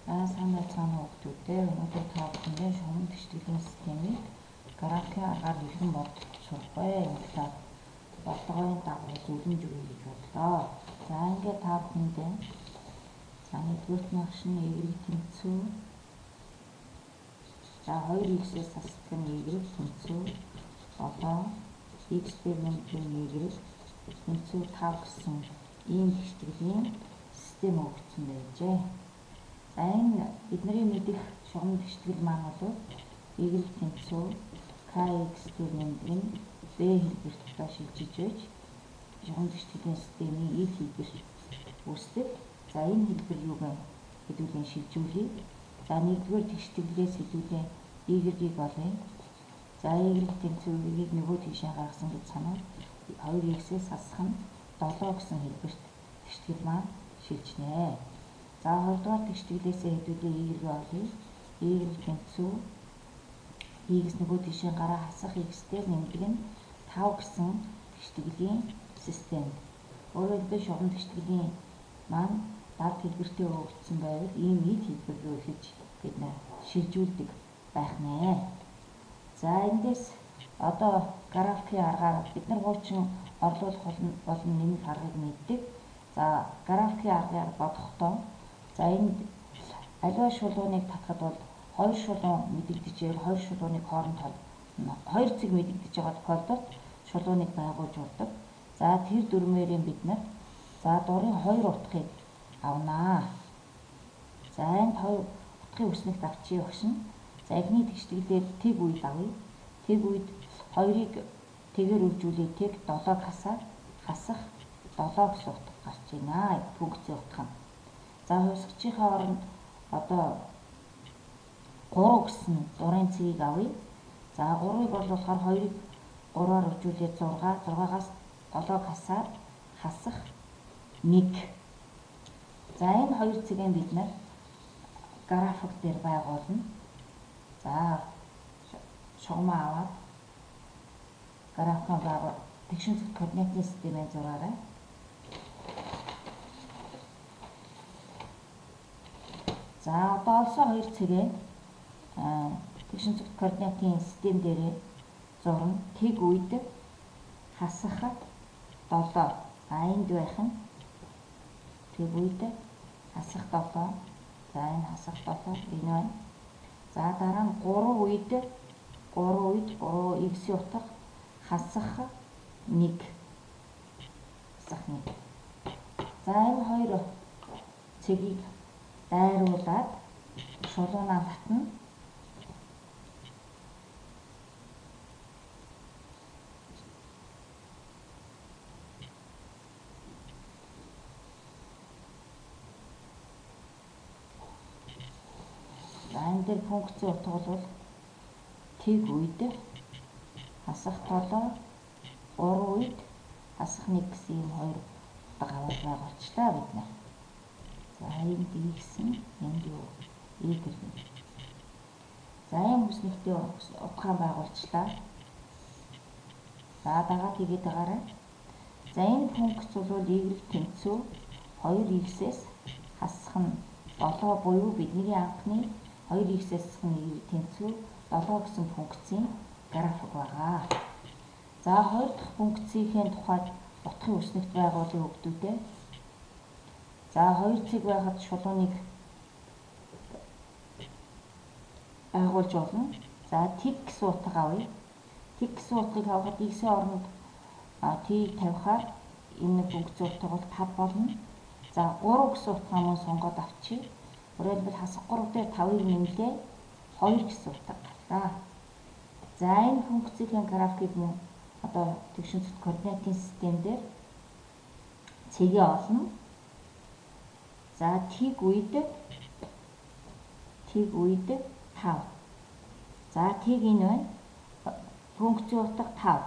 За сайн байцгаана уу хүмүүстээ. Өнөөдөр та бүхэндээ шугам тэгштгэлийн системийг графикийн аргаар хэрхэн бодож сурах вэ? Энэ талаар бодлогын дагуу зөвлөмж өгье гэж бодлоо. За ингээд та бүхэндээ за нэгдүгээрт нь агш нь y тэнцүү. За 2x-ээс хасдаг нь y тэнцүү 7 x дээр нэмдэг нь y тэнцүү 5 гэсэн ийм тэгштгэлийн систем өгөгдсөн байжээ. За энэ бидний мэдих шугам тэгштгэл маань бол y тэнцүү kx дээр нэмдэг нь b хэлбэрт одоо шилжиж байж шугам тэгштгэлийн системийн ил хэлбэр үүсдэг. За энэ хэлбэр юу вэ хэдүүлэн шилжүүлье. За нэгдүгээр тэгштгэлээс хэдүүлэн y-ийг олъё. За y тэнцүү y-ийг нөгөө тийшээ гаргасан гэж санаа. 2x-ээс хасах нь 7 гэсэн хэлбэрт тэгштгэл маань шилжинэ. За хоёрдугаар тэгштгэлээсээ хэдүүлээ y-ийг олъё. Y тэнцүү x нөгөө тийшээ гараа хасах x дээр нэмдэг нь 5 гэсэн тэгштгэлийн систем. Өөрөөр хэлбэл шугам тэгштгэлийн маань дард хэлбэртэй өгөгдсөн байвал ийм нийт хэлбэр рүү эхэлж бид нэ шилжүүлдэг байх нэ. За эндээс одоо графикийн аргаар бид нар хуучин орлуулах болон нэмэх аргыг мэддэг. За графикийн аргаар бодохдоо за энд аливаа шулууныг татхад бол хоёр шулуун мэдэгдэж байвал хоёр шулууныг хооронд хоёр цэг мэдэгдэж байгаа тохиолдолд шулууныг байгуулж болдог. За тэр дүрмээрээ бид нар за дурын хоёр утгыг авнаа. За энд хоёр утгын өснөгт авчия багш нь. За эхний тэгштгэлээр тэг үед авъя. Тэг үед хоёрыг тэгээр үржүүлээ тэг 7-г хасаад хасах 7 гэсэн утга гарч байна. Функцийн утга нь. За хувьсгчийнхаа оронд одоо 3 гэсэн дурын цэгийг авъя. За 3-ыг бол болохоор 2-ыг 3-аар үржүүлээд 6, 6-аас 7-г хасаад хасах 1. За энэ хоёр цэгийг бид нар график дээр байгуулна. За шугамаа аваад графикаа байгуул тэгшин цэгт координатын системээр зураарай. За одоо олсон хоёр цэгээ тэгшин цэгт координатын систем дээрээ зурна. Тэг үед хасах 7. За энд байх нь тэг үед хасах 7. За энэ хасах 7 энэ байна. За дараа нь 3 үед 3 үед 3x-ийн утга хасах 1. Хасах 1. За энэ хоёр цэгийг дайруулад шулуунаа татна. За энэ дээр функцийн утга бол тэг үед хасах 7, 3 үед хасах 1 гэсэн ийм хоёр утга аваад байгуулчлаа бид нар. За энд x нь энд юу y гэнэ. За ийм хүснэгтээ утгаа байгуулчлаа. За дагаад хийгээд байгаарай. За энэ функц бол y тэнцүү 2x-ээс хасах нь 7 буюу бидний анхны 2x-ээс хасах нь y тэнцүү 7 гэсэн функцийн график байгаа. За хоёр дахь функцийн тухайд утгын өснөгт байгуулъя өгдүүдээ. За хоёр цэг байхад шулууныг байгуулж болно. За тэг гэсэн утга авъя. Тэг гэсэн утгыг авахад x-ийн оронд t-ийг тавихаар энэ функцийн утга бол 5 болно. За 3 гэсэн утгаа мөн сонгоод авчия. Өөрөөр хэлбэл хасах 3 дээр 5-ыг нэмлээ 2 гэсэн утга гарлаа. За энэ функцийн графикийг мөн одоо тэгшин цэгт координатын систем дээр цэгээ олно. За тэг үед 5. За тэг энэ байна. Функцийн утга 5.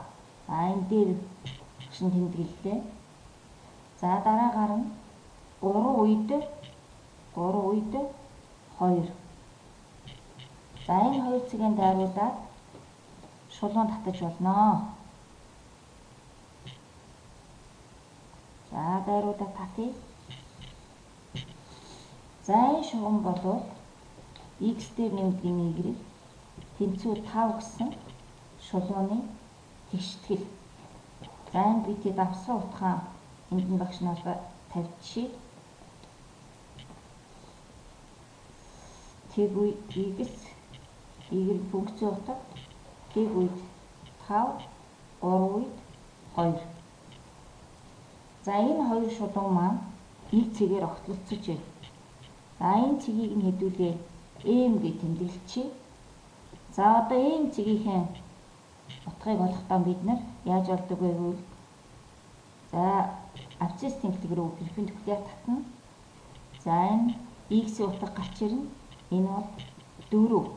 А энэ дээр шин тэмдэглэлээ. За дараагаар нь 3 үед 2. За энэ хоёр цэгийг дайруулад шулуун татаж болно. За дайруулад татъя. За энэ шугам болвол x дээр нэмдэг нь y тэнцүү 5 гэсэн шулууны тэгштгэл. За энэ би тэд авсан утгаа энд нь багш нар тавьчих. Тэг үе x y функцийн утга тэг үед 5, 3 үед 2. За энэ хоёр шулуун маань нэг цэгээр огтлолцож байна. За энэ цэгийг нь хэдүүлээ m гэж тэмдэглэчихье. За одоо m цэгийнхээ утгыг олохдоо бид нар яаж олдог вэ гэвэл за абсцисс тэнхлэг рүү перпендикуляр татна. За энэ x-ийн утга гарч ирнэ. Энэ бол 4.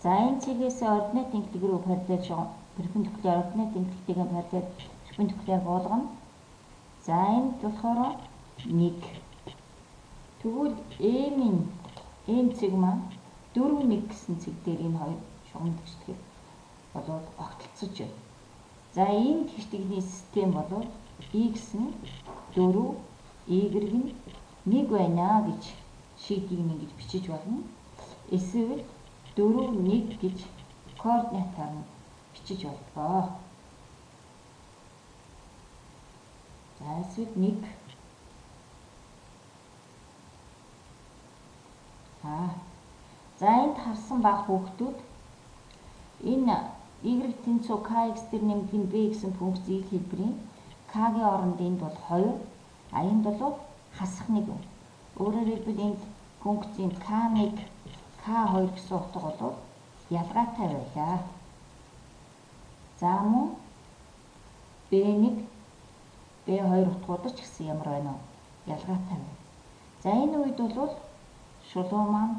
За энэ цэгээс ординат тэнхлэг рүү параллел шугам перпендикуляр ординат тэнхлэгтэйгээ параллел перпендикуляр буулгана. За энд болохоор 1. Тэгвэл m-ийн m цэг маань 4 1 гэсэн цэг дээр энэ хоёр шугам тэгштгэл болоод огтлцож байна. За энэ тэгштгэлийн систем бол x нь 4, y нь 1 байна гэж шийдгийг нь ингэж бичиж болно. Эсвэл 4 1 гэж координатаар нь бичиж болдгоо. За эсвэл 1. За энд харсан баг хүүхдүүд энэ y тэнцүү kx дээр нэмдэг нь b гэсэн функц ил хэлбэрийн k-гийн оронд энд бол 2, а энд бол хасах 1. Өөрөөр хэлбэл энд функцийн k1, k2 гэсэн утга бол ялгаатай байлаа. За мөн b1, b2 утгууд ч гэсэн ямар байна вэ? Ялгаатай байна. За энэ үед бол шулуун маань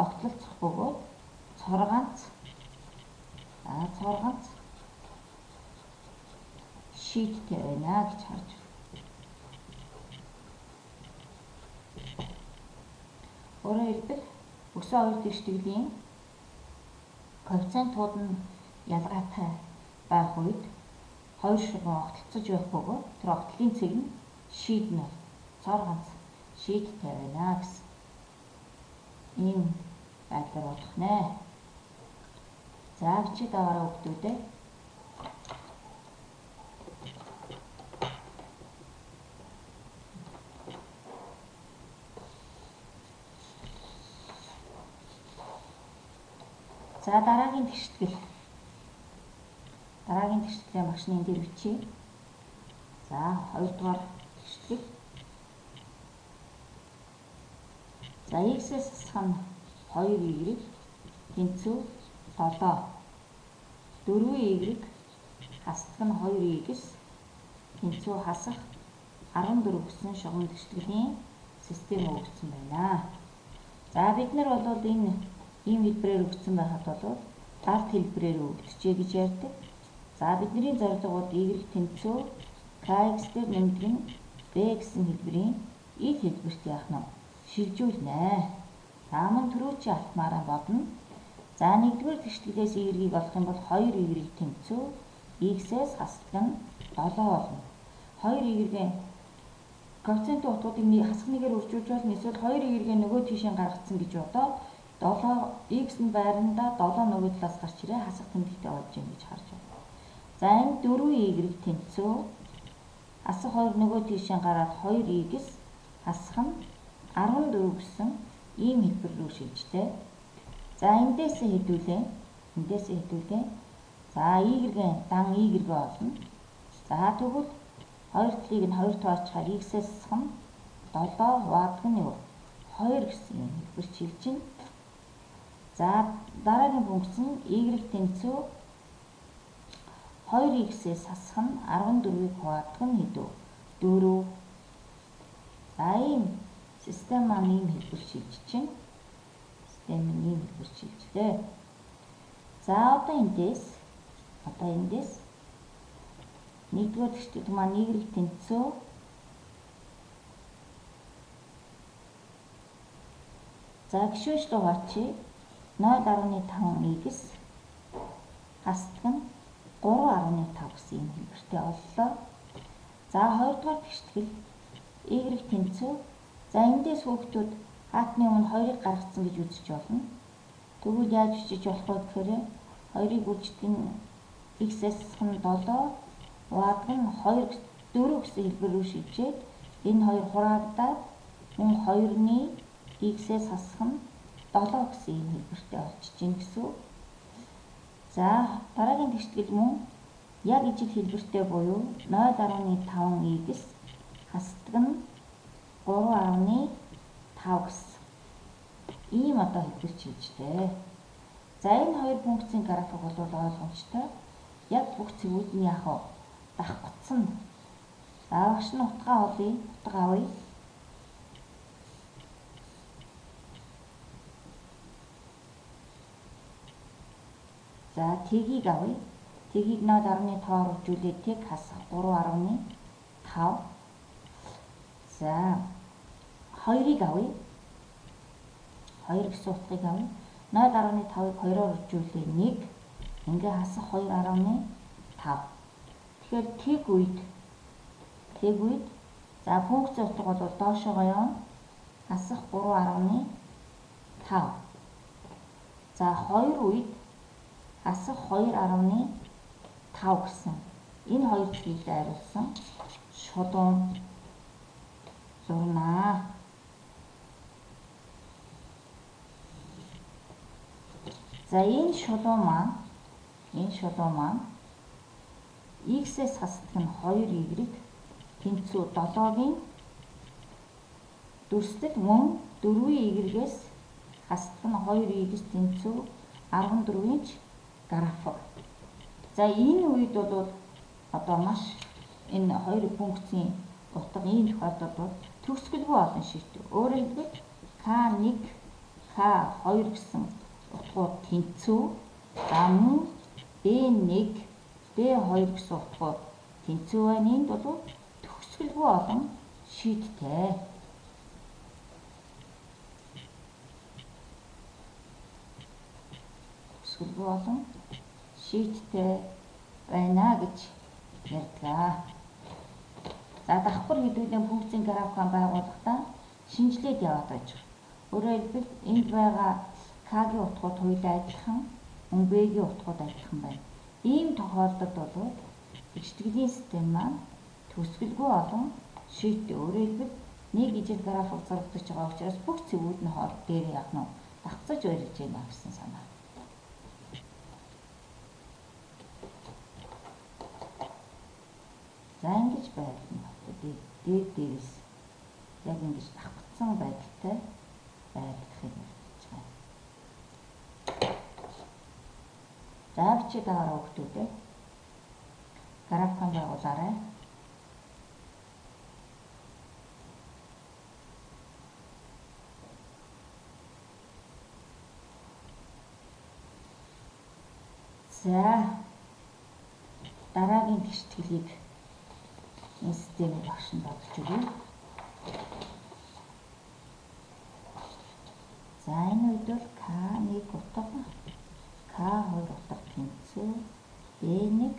огтлолцох бөгөөд цор ганц шийдтэй байна гэж харж байна. Өөрөөр хэлбэл өсөө хоёр тэгштгэлийн коэффициентууд нь ялгаатай байх үед хоёр шулуун огтлцож байх бөгөөд тэр огтлын цэг нь шийднэ. Цор ганц шийдтэй байна гэсэн ийм байдлаар бодох нэ. За бичээд аваарай хүүхдүүдээ. За дараагийн тэгштгэл. Дараагийн тэгштгэлийн багш нь энэ дээр бичье. За хоёрдугаар тэгштгэл. За x-ээс хасах нь 2y тэнцүү 7. 4y хасдаг нь 2x тэнцүү хасах 14 гэсэн шугам тэгштгэлийн систем өгсөн байна. За бид нар бол энэ ийм хэлбэрээр өгсөн байхад бол далд хэлбэрээр өгдөжээ гэж ярьдаг. За бидний зорилго бол y тэнцүү kx дээр нэмдэг нь b гэсэн хэлбэрийн ил хэлбэрт яах нь шилжүүлнэ. За мөн түрүүчийн автомаараа бодно. За нэгдүгээр тэгшгэлээс y-ийг олох юм бол 2y тэнцүү x-ээс хасдаг нь 7 болно. 2y-ийн коэффициентийн утгуудыг хасах нэгээр үржүүлж болно. Эсвэл 2y-ийн нөгөө тийшээ гаргацсан гэж бодоод 7 x нь байрандаа 7 нөгөө талаас гарч ирээ хасах тэмдэгтэй болж юм гэж харж байна. За энэ 4y тэнцүү хасах 2 нөгөө тийшээ гараад 2x хасах нь 14 гэсэн ийм хэлбэр рүү шилжлээ. За эндээсээ хэдүүлээ. Эндээсээ хэдүүлээ. За y-ийн дан y-гээ олно. За тэгвэл хоёр талыг нь 2 тоочхоор x-ээс хасах нь 7 хуваадаг нь юу? 2 гэсэн ийм хэлбэр шилжинэ. За дараагийн функц нь y тэнцүү 2x-ээс хасах нь 14-ийг хуваадаг нь хэдв? 4. За ийм систем маань ийм хэлбэр шилжиж байна. Систем нь ийм хэлбэр шилжлээ. За одоо эндээс нэгдүгээр тэгштгэл маань y тэнцүү за гишүүнчлөө хоочих 0.5 x хасдаг нь 3.5 гэсэн ийм хэлбэртэй оллоо. За хоёрдугаар тэгштгэл y тэнцүү за эндээс хүүхдүүд Хаатны өмнө 2-ыг гаргацсан гэж үзэж болно. Тэгвэл яаж бичиж болох вэ гэхээр 2-ыг үрждэг нь x-ээс хасах нь 7, хуваадаг нь 2 4 гэсэн хэлбэр рүү шилжээд энэ хоёр хураагдаад мөн 2-ны x-ээс хасах нь 7 гэсэн ийм хэлбэртэй болчихж гин гэсэн үг. За дараагийн тэгштгэл мөн яг ижил хэлбэртэй буюу 0.5 x хасдаг нь 3.5 гэсэн ийм одоо хэлбэр шилжлээ. За энэ хоёр функцийн график бол ойлгомжтой. Яг бүх цэгүүд нь яг давхцсан. За багш нь утгаа олъё. Утга авъя. За тэгийг авъя. Тэгийг 0.5-аар үржүүлээд тэг хасах 3.5. За 2-ыг авъя. 2 гэсэн утгыг авъя. 0.5-ыг 2-оор үржүүлээ 1. Ингээ хасах 2.5. Тэгэхээр тэг үед за функцийн утга бол доошоогоо явна. Хасах 3.5. За 2 үед хасах 2.5 гэсэн энэ хоёр цэгийг хариулсан шулуун зурнаа. За энэ шулуун маань x-ээс хасдаг нь 2y тэнцүү 7-гийн дүрслэл мөн 4-ийн y-ээс хасдаг нь 2y тэнцүү 14-ийн график. За энэ үед бол одоо маш энэ хоёр функцийн утга ийм тохиолдолд бол төгсгөлгүй олон шийдвэр. Өөрөөр хэлбэл k1, k2 гэсэн утгууд тэнцүү. За мөн b1, b2 гэсэн утгууд тэнцүү байна. Энд бол төгсгөлгүй олон шийдтэй. Төгсгөлгүй олон шийдтэй байна гэж ярьдаг. За давхар хэдүүлэн функцийн графикаа байгуулахдаа шинжилээд яваад байж байгаа. Өөрөөр хэлбэл энд байгаа k-гийн утгууд хоёулаа адилхан, мөн b-гийн утгууд адилхан байна. Ийм тохиолдолд бол тэгштгэлийн систем маань төгсгөлгүй олон шийдтэй. Өөрөөр хэлбэл нэг ижил график зурагдаж байгаа учраас бүх цэгүүд нь хоол дээр яах нь давхцаж барилж байна гэсэн санаа. За ингэж байрлана. Дээд дээрээс яг ингэж давхцсан байдалтай байрлахыг ярьж байгаа. За бичээд аваарай хүүхдүүдээ. Графикан байгуулаарай. За дараагийн тэгшитгэлийг энэ системийг багш нь бодож өгье. За энэ үед бол K1 утга, K2 утга тэнцүү, B1,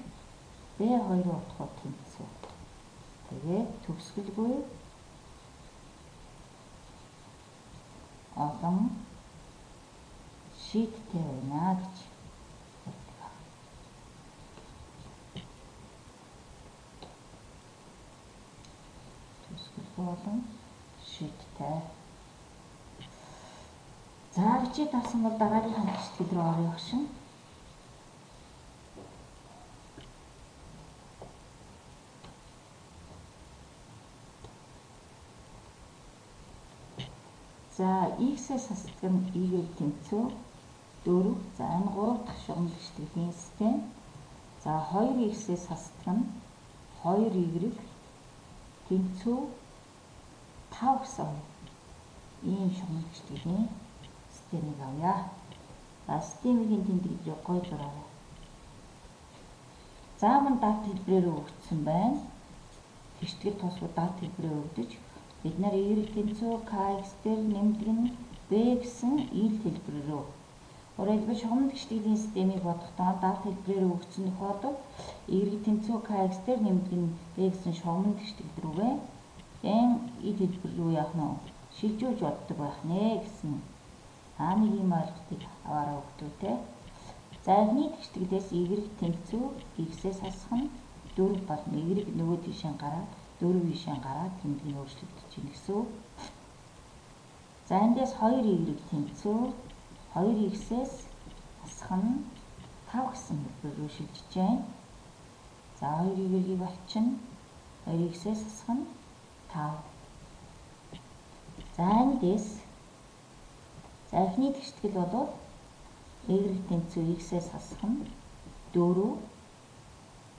B2 утгууд тэнцүү. Тэгээд төгсгөлгүй олон шийдтэй байна гэж ярьдаг. Төгсгөлгүй олон шийдтэй. За бичээд авсан бол дараагийн хангалттай рүү орё гшин. За x-ээс хасдаг нь y тэнцүү 4. За энэ 3 дахь шугам тэгштгэлийн систем. За 2x-ээс хасдаг нь 2y тэнцүү 5 гэсэн ийм шугам тэгштгэлийн системийг авъя. За системийн тэмдэглэлийг гоё зураарай. За мөн дарт хэлбэрээр өгөгдсөн байна. Тэгштгэл тусгүй дарт хэлбэрээр өгдөж бид нар y тэнцүү kx дээр нэмдэг нь b гэсэн ил хэлбэр рүү. Өөрөөр хэлбэл шугам тэгштгэлийн системийг бодохдоо дарт хэлбэрээр өгөгдсөн тохиолдолд y тэнцүү kx дээр нэмдэг нь b гэсэн шугам тэгштгэл рүүгээ эн ил хэлбэр рүү яах нь шилжүүлж боддог байх нэ гэсэн нэг ийм ойлголтыг аваараа өгдөг те. За эхний тэгшитгэлээс y тэнцүү x-ээс хасах нь 4 болно. Y нөгөө тийшээ гараад 4 ийшээ гараад тэмдэг нь өөрчлөгдөж байна гэсэн үг. За эндээс 2y тэнцүү 2x-ээс хасах нь 5 гэсэн хэлбэр рүү шилжиж байна. За 2y-ийг авчина. 2x-ээс хасах нь 5. За эндээс за эхний тэгшитгэл бол y тэнцүү x-ээс хасах нь 4.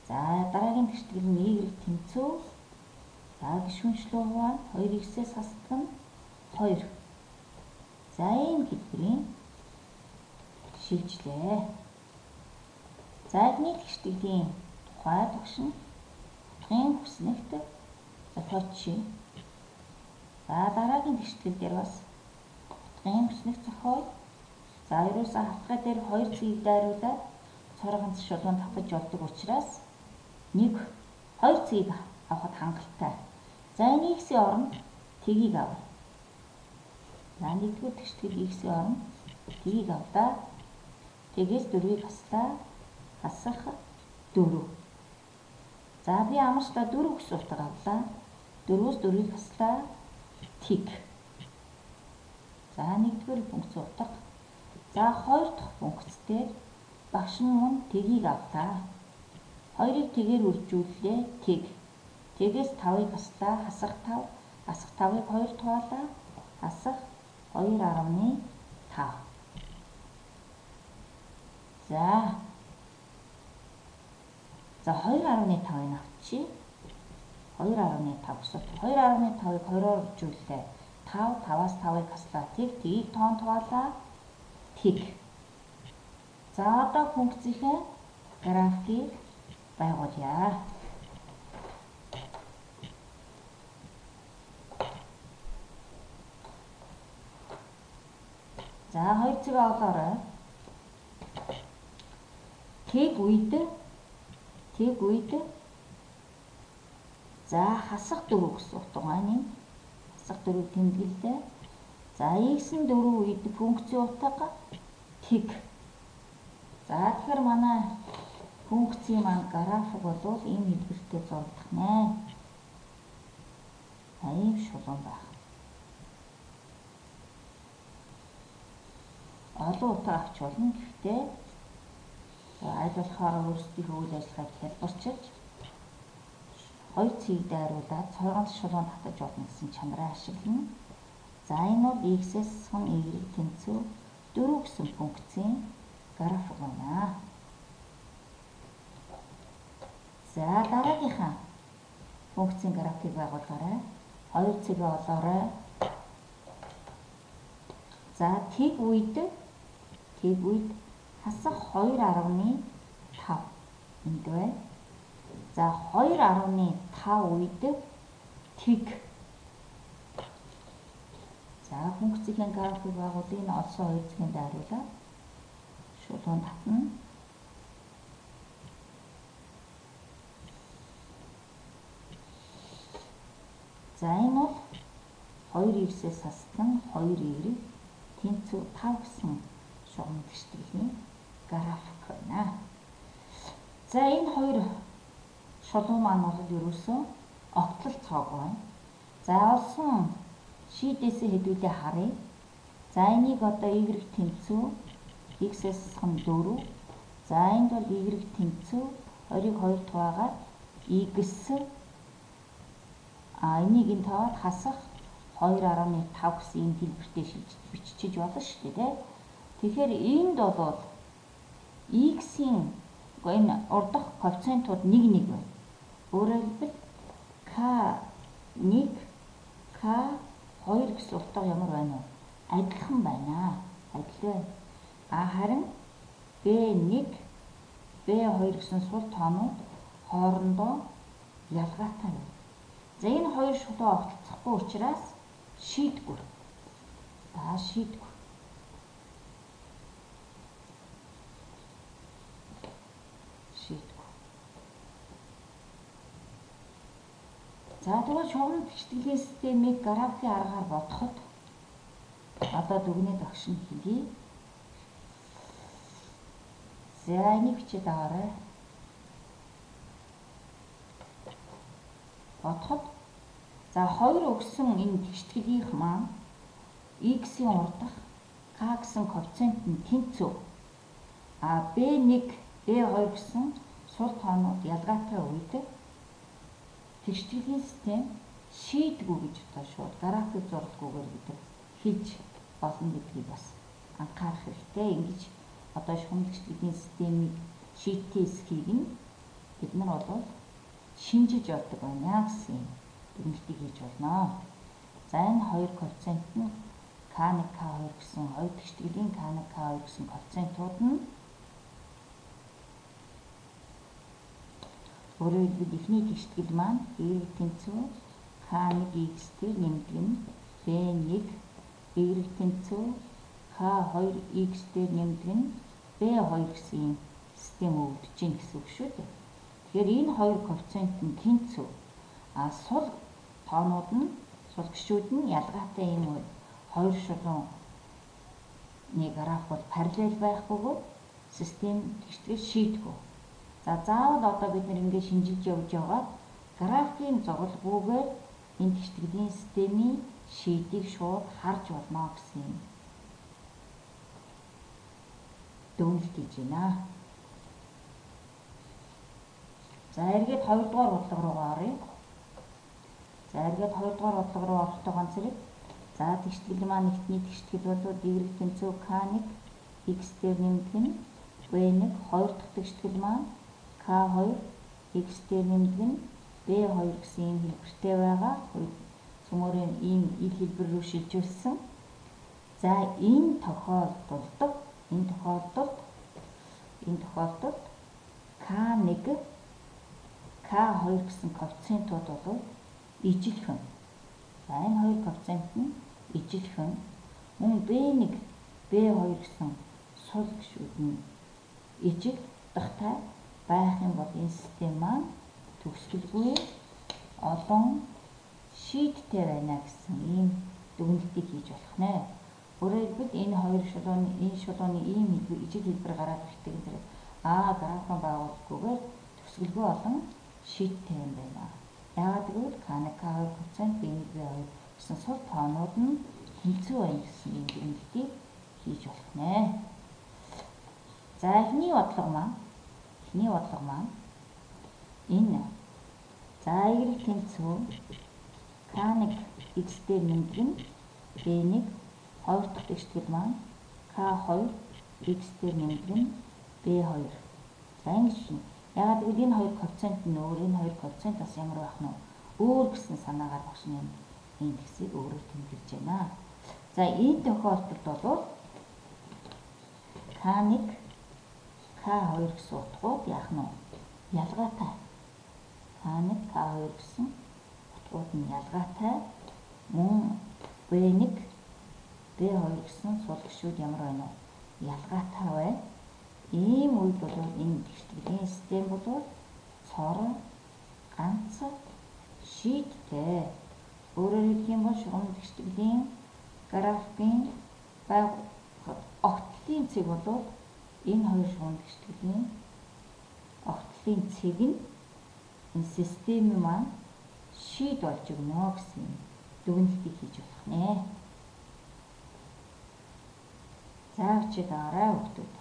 За дараагийн тэгшитгэл нь y тэнцүү за гишүүнчлөө хуваана 2x-ээс хасдаг нь 2. За ийм хэлбэрийн шилжлээ. За эхний тэгшитгэлийн тухай төгшин утгын хүснэгт зохиочих. За дараагийн тэгшитгэл дээр бас утгын хүснэгт зохиоё. За ерөөсөө хавтгай дээр 2 цэгийг дайруулаад цор ганц шулуун татаж болдог учраас 1 2 цэгийг авахд хангалттай. За энэ x-ийн оронд тэгийг авъя. За нэгдүгээр тэгшитгэл x-ийн оронд тэгийг авлаа. Тэгээс 4-ийг хаслаа. Хасах 4. За би амарчлаа 4 гэсэн утга авлаа. 4-өөс 4-ийг хаслаа. Тэг. За нэгдүгээр функц утга. За хоёр дахь функц дээр багш нь мөн тэгийг авлаа. 2-ыг тэгээр үржүүллээ. Тэг. Тэгээс 5-ыг хаслаа. Хасах 5. Хасах 5-ыг 2 хуваалаа. Хасах 2.5. За. За 2.5-ыг авчи. 2.5 гэсэн. 2.5-ыг 2-оор үржүүллээ. 5 5-аас 5-ыг хаслаа. Тэг тэгийг тоонд хуваалаа. Тэг. За одоо функцийнхээ графикийг байгуулъя. За хоёр цэг олоорой. Тэг үед за хасах 4 гэсэн утга байна. Хасах 4-ийг тэмдэглэлээ. За x нь 4 үед функцийн утга тэг. За тэгэхээр манай функцийн маань график бол ийм хэлбэртэй зурагдах нэ. Ийм шулуун байх. Олон утга авч болно. Гэхдээ аль болохоор өөрсдийнхөө үйл ажиллагааг хялбарчилж хоёр цэгийг дайруулаад цор ганц шулуун татаж болно гэсэн чанараа ашиглана. За энэ бол x-ээс сум y тэнцүү 4 гэсэн функцийн график байна. За дараагийнхаа функцийн графикийг байгуулаарай. Хоёр цэгээ олоорой. За тэг үед хасах 2.5 энд байна. За 2.5 үед тэг. За функцийн график байгуулъя. Энэ олсон хоёр цэгийн дайруулаад шулуун татна. За энэ бол 2x-ээс хассан 2y тэнцүү 5 гэсэн шугам тэгштгэлийн график байна. За энэ хоёр шулуун маань бол ерөөсөө огтлол цоог байна. За олсон шийдээсээ хэдүүлээ харъя. За энийг одоо y тэнцүү x-ээс хасах 4. За энд бол y тэнцүү 2-ыг 2 хуваагаад x энийг энэ таваад хасах 2.5 гэсэн ийм хэлбэртэй шилж бичиж болно шүү дээ, тэ. Тэгэхээр энд бол x-ийн энэ урдах коэффициентууд 1 1 байна. Өөрөөр хэлбэл k1 k2 гэсэн утга ямар байна вэ? Адилхан байна. Адил байна. Харин b1 b2 гэсэн сул тоонууд хоорондоо ялгаатай байна. За энэ хоёр шулуу огтлцохгүй учраас шийдэггүй. За шийдэггүй. Шийдэггүй. За тэгвэл шугам тэгштгэлийн системийг графикийн аргаар бодоход одоо дүгнээ багш нь хэлье. За энийг бичээд аваарай. Бодоход за хоёр өгсөн энэ тэгшитгэлийнх маань x-ийн урдах k гэсэн коэффициент нь тэнцүү. А b1, b2 гэсэн сул тоонууд ялгаатай үед тэгштгэлийн систем шийдэггүй гэж одоо шууд график зурлаггүйгээр бид хэлж болно гэдгийг бас анхаарах хэрэгтэй. Ингэж одоо шугам тэгштгэлийн системийг шийдтэй эсхийг нь бид нар бол шинжиж явдаг байна гэсэн дүгнэлтийг хийж болно. За энэ хоёр коэффициент нь K1, K2 гэсэн хоёр тэгштгэлийн K1, K2 гэсэн коэффициентууд нь өөрөөр хэлбэл эхний тэгштгэл маань y тэнцүү K1x дээр нэмдэг нь B1, y тэнцүү K2x дээр нэмдэг нь B2 гэсэн систем өгдөж гин гэсэн үг шүү дээ. Тэгэхээр энэ хоёр коэффициент нь тэнцүү. А сул тоонууд нь сул гишүүд нь ялгаатай юм уу? Хоёр шулууны график бол параллел байх бөгөөд систем тэгштгэл шийдэггүй. За заавал одоо бид нэр ингэ шинжилж явж яваад графикийн зургалгүйгээр энэ тэгштгэлийн системийн шийдийг шууд харж болно гэсэн юм дүгнэлт хийж байна. За эргээд хоёрдугаар бодлого руугаа оръё. За эргээд хоёрдугаар бодлого руу орохдоо ганц зэрэг. За тэгштгэл маань нэгтний тэгштгэл бол y тэнцүү K1 x дээр нэмдэг нь B1, хоёр дахь тэгштгэл маань K2 x дээр нэмдэг нь B2 гэсэн ийм хэлбэртэй байгаа. Цөмөрийн ийм ил хэлбэр рүү шилжүүлсэн. За энэ тохиолдолд K1 K2 гэсэн коэффициентууд бол ижилхэн. За энэ хоёр коэффициент нь ижилхэн. Мөн B1, B2 гэсэн сул гишүүд нь ижил утгатай байх юм бол энэ систем маань төгсгөлгүй олон шийдтэй байна гэсэн ийм дүгнэлтийг хийж болох нэ. Өөрөөр хэлбэл энэ хоёр шулууны энэ шулууны ийм хэлбэр ижил хэлбэр гараад ирдэг юм зэрэг графикын байгууллаггүйгээр төгсгөлгүй олон шийдтэй юм байна. Яагаад гэвэл K1, K2 коэффициент B1, B2 гэсэн сул тоонууд нь тэнцүү байна гэсэн ийм дүгнэлтийг хийж болох нэ. За эхний бодлого маань энэ. За y тэнцүү K1 x дээр нэмдэг нь B1, хоёр дахь тэгштгэл маань K2 x дээр нэмдэг нь B2. За ингэж шинэ. Яагаад гэвэл энэ хоёр коэффициент нь өөр, энэ хоёр коэффициент бас ямар байх нь өөр гэсэн санаагаар багш нь энэ тэгсийг өөрөөр тэмдэглэж байна. За энэ тохиолдолд бол K1 K2 гэсэн утгууд яах нь вэ? Ялгаатай. K1 K2 гэсэн утгууд нь ялгаатай. Мөн B1 B2 гэсэн сул гишүүд ямар байна вэ? Ялгаатай байна. Ийм үед бол энэ тэгштгэлийн систем бол цор ганц шийдтэй. Өөрөөр хэлэх юм бол шугам тэгштгэлийн графикийн огтлын цэг бол энэ хоёр шугам тэгштгэлийн огтлын цэг нь энэ систем маань шийд болж өгнө гэсэн дүгнэлтийг хийж болох нэ. За өчиг аваарай хүүхдүүд.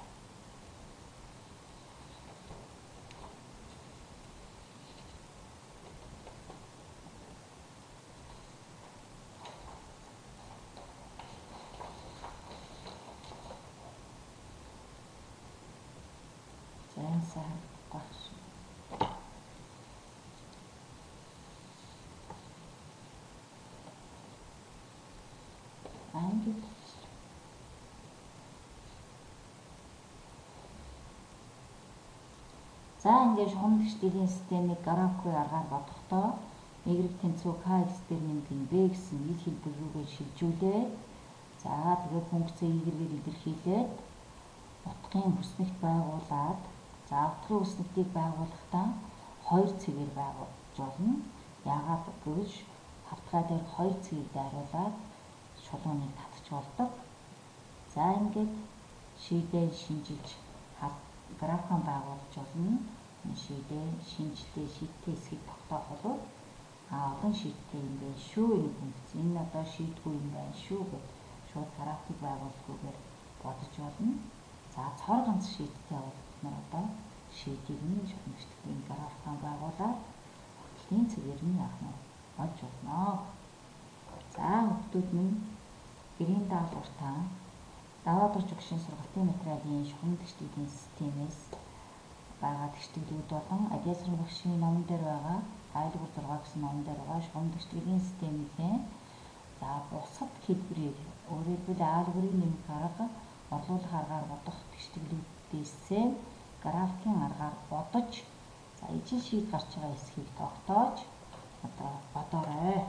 За энэ сайн багш. Ангид. За ингээд шугам тэгштгэлийн системийг графикийн аргаар бодохдоо y тэнцүү kx дээр нэмдэг нь b гэсэн ил хэлбэр рүүгээ шилжүүлээд за тэгээд функцээ y-гээр илэрхийлээд утгын хүснэгт байгуулад за утгын хүснэгтийг байгуулахдаа хоёр цэгээр байгуулж болно. Яагаад гэвэл хавтгай дээр 2 цэгийг дайруулаад шулууныг татаж болдог. За ингээд шийдээ шинжилж графикан байгуулж болно. Шийдээ шинжилээ шийдтэй хэсгийг тогтоох бол олон шийдтэй юм байна шүү энэ функц. Энэ одоо шийдгүй юм байна шүү гэд шууд графикийг байгуулахгүйгээр бодож болно. За цор ганц шийдтэй бол бид нар одоо шийдийг нь шуламжлагын графикан байгуулаад хөтлийн цэгээр нь яах нь олж болно. За хүүхдүүд минь гэрийн даалгавартаа даваа дурч багшийн сургалтын материалын шугам тэгштгэлийн системээс байгаа тэгштгэлүүд болон Адиасран багшийн номон дээр байгаа айлгуур 6 гэсэн номон дээр байгаа шугам тэгштгэлийн системийнхээ за бусад хэлбэрийг өөрөөр хэлбэл айлгуурын нэмэх арга, орлуулах аргаар бодох тэгштгэлүүдээсээ графикийн аргаар бодож за ижил шийд гарч байгаа хэсгийг тогтоож одоо бодоорой.